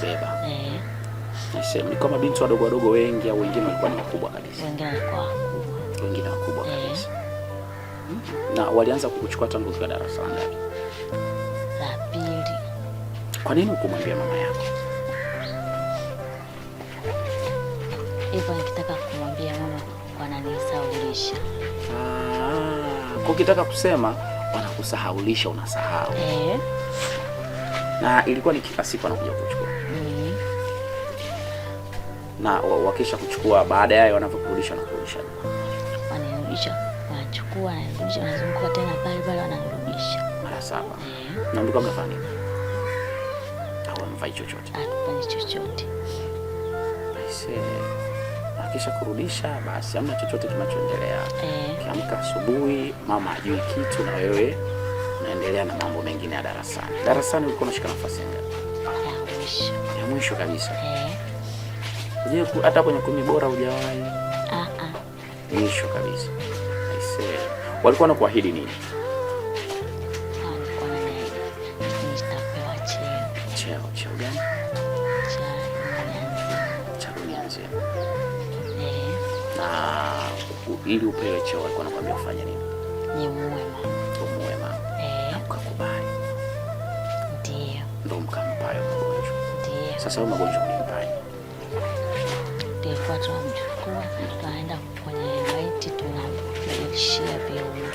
Unawabeba. Eh. Aisee, mlikuwa mabinti wadogo wadogo wengi au wengine walikuwa ni wakubwa kabisa? Wengine walikuwa wakubwa. Wengine wakubwa Eh. kabisa. Na walianza kukuchukua tangu ukiwa darasa la ngapi? La pili. Kwa nini hukumwambia mama yako? Hivyo nikitaka kumwambia mama wananisaulisha. Ah, kwa ukitaka kusema wanakusahaulisha, unasahau. Eh. Na ilikuwa ni kila siku anakuja kukuchukua? Mm. Na wakisha kuchukua, baada yayo wanavyokurudisha, wanakurudisha? Wananirudisha, wanachukua, wananirudisha, wanazunguka tena pale pale, wananirudisha. Mara 7. Eh. Na mlikuwa mnafanya nini? Au hamfai chochote? Hatufanyi chochote. Aisee. Akisha kurudisha basi hamna chochote kinachoendelea. Eh. Ukiamka asubuhi mama hajui kitu na wewe unaendelea na mambo mengine ya darasani. Darasani ulikuwa unashika nafasi ngapi? Ya mwisho. Ya mwisho kabisa. Eh. Je, hata kwenye 10 bora hujawahi? Ah ah. Mwisho kabisa. Aisee. Walikuwa wanakuahidi nini? Walikuwa wananiahidi nitapewa cheo. Cheo, cheo gani? Cha dunia nzima. Cha dunia nzima. Eh. Na ili upewe cheo walikuwa wanakuambia ufanye nini? Nimuue mama. Umuue mama. Eh. Na ukakubali. Ndio. Ndio mkampa hayo magonjwa. Ndio. Sasa hayo magonjwa mlimpaje? Tulikuwa tunamchukua, tunaenda kwenye maiti, tunambadilishia viungo.